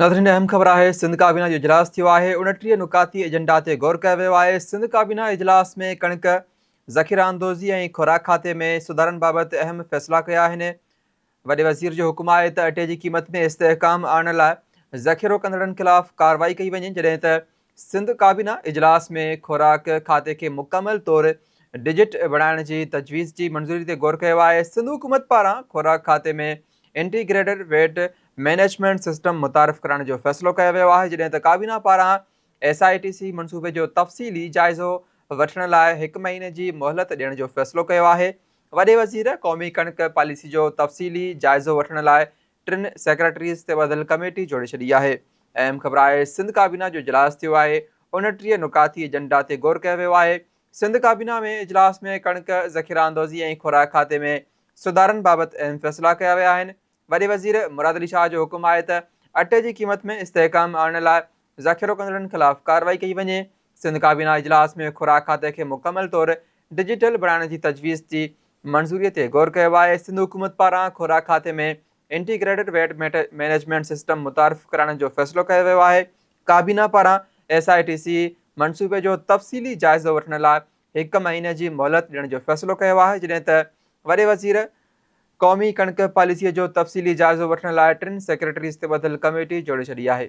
ناظرين اهم خبر آهي سنڌ ڪابينا جو اجلاس ٿيو آهي 29 نڪاتي ايجنڊا تي غور ڪيو ويو آهي سنڌ ڪابينا اجلاس ۾ ڪڻڪ ذخيره اندوزي ۽ خوراڪ کاتي ۾ سڌارن بابت اهم فيصلا ڪيا آهن وڏي وزير جو حڪم آهي ته اٽي جي قيمت ۾ استحڪام آڻڻ لاء ذخيرو ڪندڙن خلاف ڪارروائي ڪئي وڃي جڏهن ته سنڌ ڪابينا اجلاس ۾ خوراڪ کاتي کي مڪمل طور ڊجٽ بڻائڻ جي تجويز جي منظوري تي غور ڪيو آهي، سنڌ حڪومت پاران خوراڪ کاتي ۾ انٽيگريٽڊ ويٽ مئنيجمينٽ سسٽم متعارف ڪرائڻ جو فيصلو ڪيو ويو آهي، جڏهن ته ڪابينا پاران ايس I ٽي سي منصوبي جو تفصيلي جائزو وٺڻ لاء هڪ مهيني جي مهلت ڏيڻ جو فيصلو ڪيو آهي، وڏي وزير قومي ڪڻڪ پاليسي جو تفصيلي جائزو وٺڻ لاء ٽن سيڪريٽريز تي ٻڌل ڪميٽي جوڙي ڇڏي آهي. اهم خبر آهي سنڌ ڪابينا جو اجلاس ٿيو آهي، 29 نڪاتي ايجنڊا تي غور ڪيو ويو آهي. سنڌ ڪابينا ۾ اجلاس ۾ ڪڻڪ، ذخيره اندوزي ۽ خوراڪ کاتي ۾ سڌارن بابت اهم فيصلا ڪيا ويا آهن. وڏي وزير مراد علي شاهه جو حڪم آهي ته اٽي جي قيمت ۾ استحڪام آڻڻ لاء ذخيرو ڪندڙن خلاف ڪارروائي ڪئي وڃي. سنڌ ڪابينا اجلاس ۾ خوراڪ کاتي کي مڪمل طور ڊجيٽل بڻائڻ جي تجويز جي منظوري تي غور ڪيو آهي. سنڌ حڪومت پاران خوراڪ کاتي ۾ انٽيگريٽڊ ويٽ مئنيجمينٽ سسٽم متعارف ڪرائڻ جو فيصلو ڪيو ويو آهي. ڪابينا پاران ايس I ٽي سي منصوبي جو تفصيلي جائزو وٺڻ لاء هڪ مهيني جي مهلت ڏيڻ جو فيصلو ڪيو آهي جڏهن ته وڏي وزير قومي ڪڻڪ پاليسي جو تفصيلي جائزو وٺڻ لاء ٽن سيڪريٽريز تي ٻڌل ڪميٽي جوڙي ڇڏي آهي.